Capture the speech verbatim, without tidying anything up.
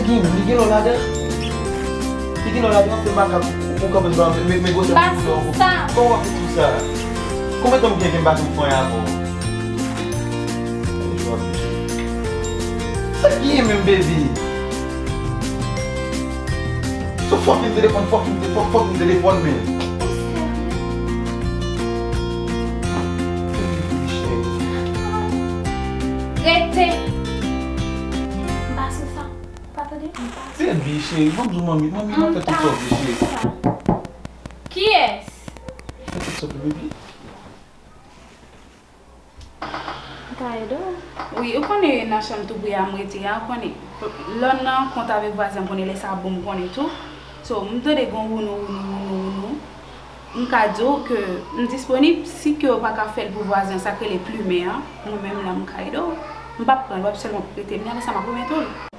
Kim, li gen lò ladan? Li gen lò ladan, anpil makak ou kanpe sou la, men, men gwosè pou sa. Kòman w ap fè tout sa? Konbyen tan m gen ke m pa janm fè anyen avè w? Sa k gen menm, baby? Sou fucking telefòn, fucking, fucking telefòn, men. Rete! M pa sou sa. Pa tande? M pa sou sa. Baby, cheri, ban m di w manmi, manmi, m ap fè tout sa w vle, cheri. Kiyès? Fè tout sa w vle, baby. M ka ede w? Wi, ou konnen nan chanm tou pre a m rete a, ou konnen. Lè w nan kont avèk vwazen, ou konnen lè sa bon, m konnen tou. So, m tande gon wounou, wounou, wounou, wounou. M ka di w ke m disponib, si ke w pa ka fè l pou vwazen, sa k rele plimen an, mwen menm la m ka ede w. M p ap pran l, w ap sèlman rete m nan, lè sa m ap remèt ou l.